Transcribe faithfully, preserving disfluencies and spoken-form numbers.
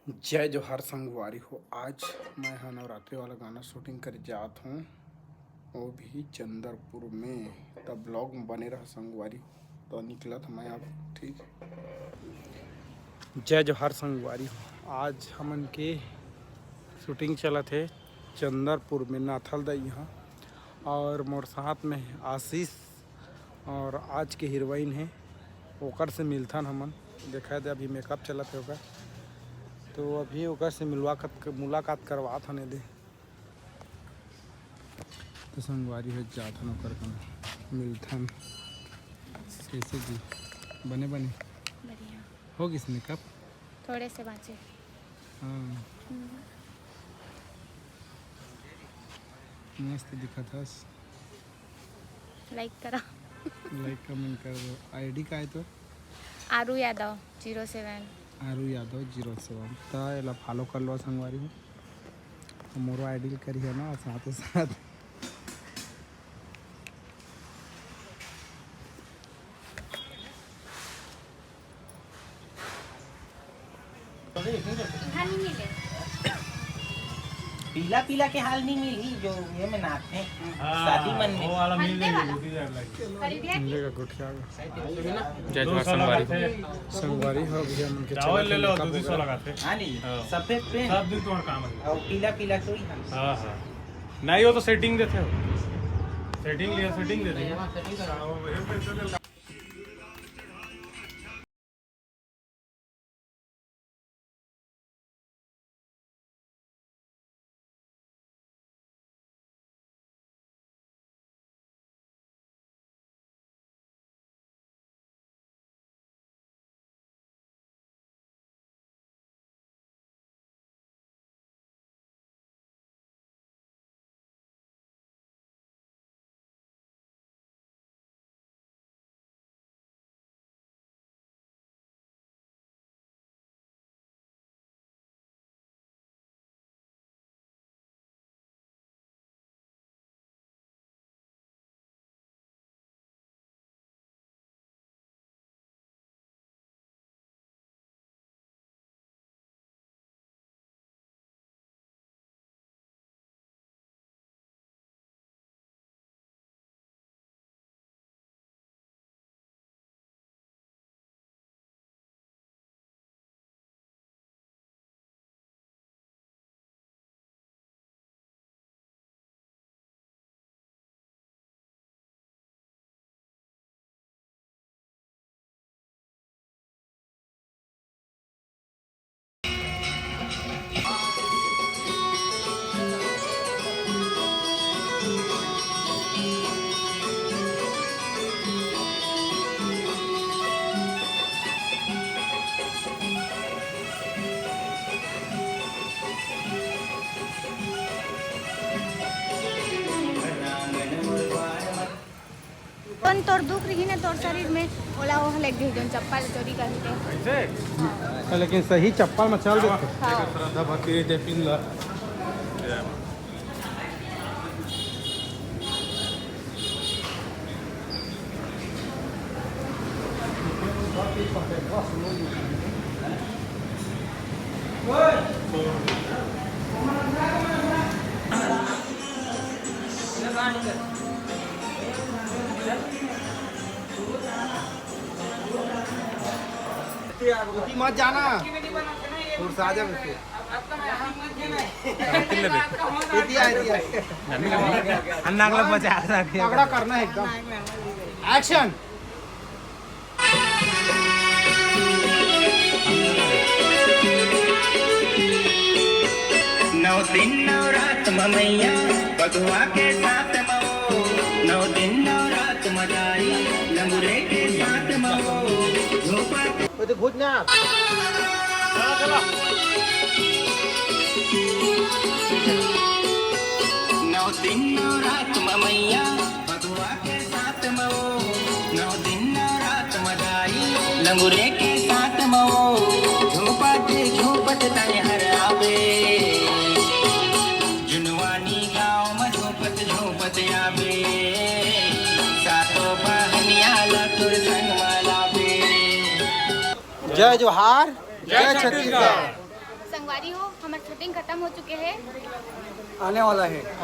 जय जोहार संगवारी हो, आज मैं ह नवरात्रि वाला गाना shooting करे जात हूँ, वो भी चंदरपुर में। तब vlog में बने रहा संगवारी हो, तो निकलत मैं अब, ठीक। जय जोहार संगवारी हो, आज हमन के shooting चलत हे चंदरपुर में, नाथल दाई यहाँ, और मोर साथ में आशीष और आज के हीरोइन हे, ओकर से मिलथन हमन। देखा दे, अभी makeup चलत हे ओकर, तो अभी ओकर से मिलवा कत-, मुलाकात करवात हन दे। तो संगवारी हो जात हन ओकर कन मिलथन। कैसे जी? बने बने? बढ़िया। हो गिस makeup? थोड़े से बाँचे। हाँ। हम्म। मस्त दिखत हस। Like करा। Like comment कर दो। ID का है तो? आरू यादव zero seven। आरू यादव zero seven। त एला follow कर लो संगवारी हो। मोरो ID ल करिए ना साथ ही साथ। पीला पीला के हाल नहीं मिली जो ये में नाते हैं। हाँ, शादी मन में। वो वाला मिल जाएगा, उसी टाइम लगे। मिलेगा गुठिया। जय जोहार संगवारी। संगवारी हो भैया, मन के चावल ले लो, दो सौ लगाते। हाँ नहीं, हाँ। सफेद पे। सब दिन तुम्हारा काम है। और पीला पीला तो ही हम। हाँ, हाँ। नहीं, वो तो setting देते हो। Setting लिया, setting देते हो। कौन तोर दुख रही ना तोर शरीर में, ओला ओह लेग दे जोन चप्पल चोरी कर दे। ऐसे? हाँ। लेकिन सही चप्पल में चल देते। हाँ। श्रद्धा भक्ति रहिथे, पिन ला। मत जाना, फुरसा जा। एती आ, एती आ। अन्ना अगला बचा रखे। तगड़ा करना है एकदम। Action। नौ दिन नवरात म मैया बघवा के साथ म वो, नौ दिन नवरात म गाई लंगुरे के साथ म वो, झोपा ओ तो भूत ना। नौ दिन नौ रात म मैया बघवा के साथ म वो, नौ दिन नौ रात म गाई लंगुरे के साथ म वो, झोपत झोपत तैं हर आवे। जुनवानी गाँव म झोपत झोपत आवे, सातो बहनिया ला तोर संग म लावे। जय जोहार, जय जय छत्तीसगढ़। छत्तीसगढ़। संगवारी हो, हमर शूटिंग खत्म हो चुके हे। आने वाला हे।